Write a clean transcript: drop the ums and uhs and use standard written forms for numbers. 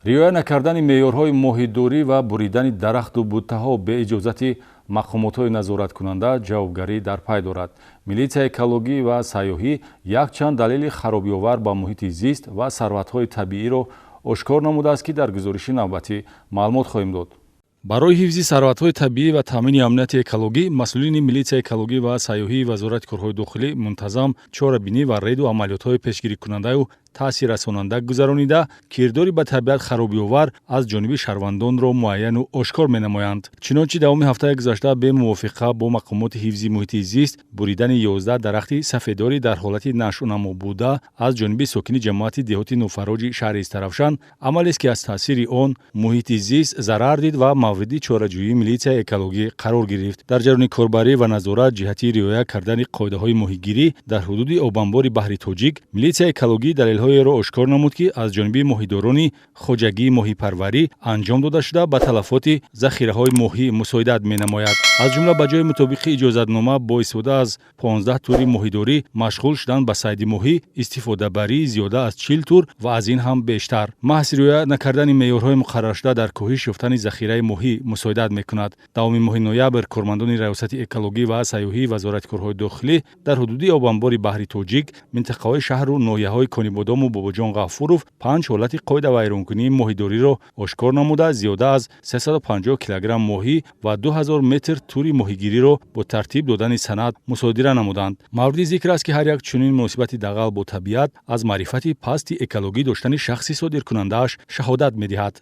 Риоя накардани меъёрҳои моҳидорӣ ва буридани дарахту буттаҳо бе иҷозати мақомотҳои назораткунанда ҷавобгарӣ дар пай дорад. Милитсияи экологӣ ва сайёҳӣ якчанд далели харобиовар ба муҳити зист ва сарватҳои табииро ошкор намудааст, ки дар гузориши навбатӣ маълумот хоҳем дод. Барои ҳифзи сарватҳои табиӣ ва таъмини амнияти экологӣ масъулини милитсияи экологӣ ва сайёҳии Вазорати корҳои дохилӣ мунтазам чорабинӣ ва рейду амалиётҳои пешгирикунандаю таъсиррасонанда гузаронида, кирдори ба табиат харобиовар аз ҷониби шаҳрвандонро муайяну ошкор менамоянд. Чунончи, давоми ҳафтаи гузашта бемувофиқа бо мақомоти ҳифзи муҳити зист буридани 11 дарахти сафедорӣ дар ҳолати нашъунамо буда аз ҷониби сокини ҷамоати деҳоти Нуфароҷи шаҳри Истаравшан амалест, ки аз таъсири он муҳити зист зарар дид ва мавриди чораҷӯии милитсияи экологӣ қарор гирифт. Дар ҷараёни корбарӣ ва назорат ҷиҳати риоя кардани қоидаҳои моҳигирӣ дар ҳудуди обанбори баҳри Тоҷик милитсияи экологӣ далелҳоеро ошкор намуд, ки аз ҷониби моҳидорони хоҷагии моҳипарварӣ анҷом дода шуда, ба талафоти захираҳои моҳӣ мусоидат менамояд. Аз ҷумла, ба ҷои мутобиқи иҷозатнома бо истифода аз 15 тури моҳидорӣ машғул шудан ба сайди моҳӣ, истифодабарии зиёда аз 40 тур ва аз ин ҳам бештар. Маҳз риоя накардани меъёрҳои муқарраршуда дар коҳиш ёфтани захираи моҳӣ мусоидат мекунад. Давоми моҳи ноябр кормандони Раёсати экологӣ ва сайёҳии Вазорати корҳои дохилӣ дар ҳудуди обанбори баҳри Тоҷик, минтақаҳои шаҳру ноҳияҳои Конибодому Бобоҷон Ғафуров панҷ ҳолати қоидавайронкунии моҳидориро ошкор намуда, зиёда аз 350 килограмм моҳӣ ва 2000 метр тури моҳигириро бо тартиб додани санад мусодира намуданд. Мавриди зикр аст, ки ҳар як чунин муносибати дағал бо табиат аз маърифати пасти экологӣ доштани шахси содиркунандааш шаҳодат медиҳад.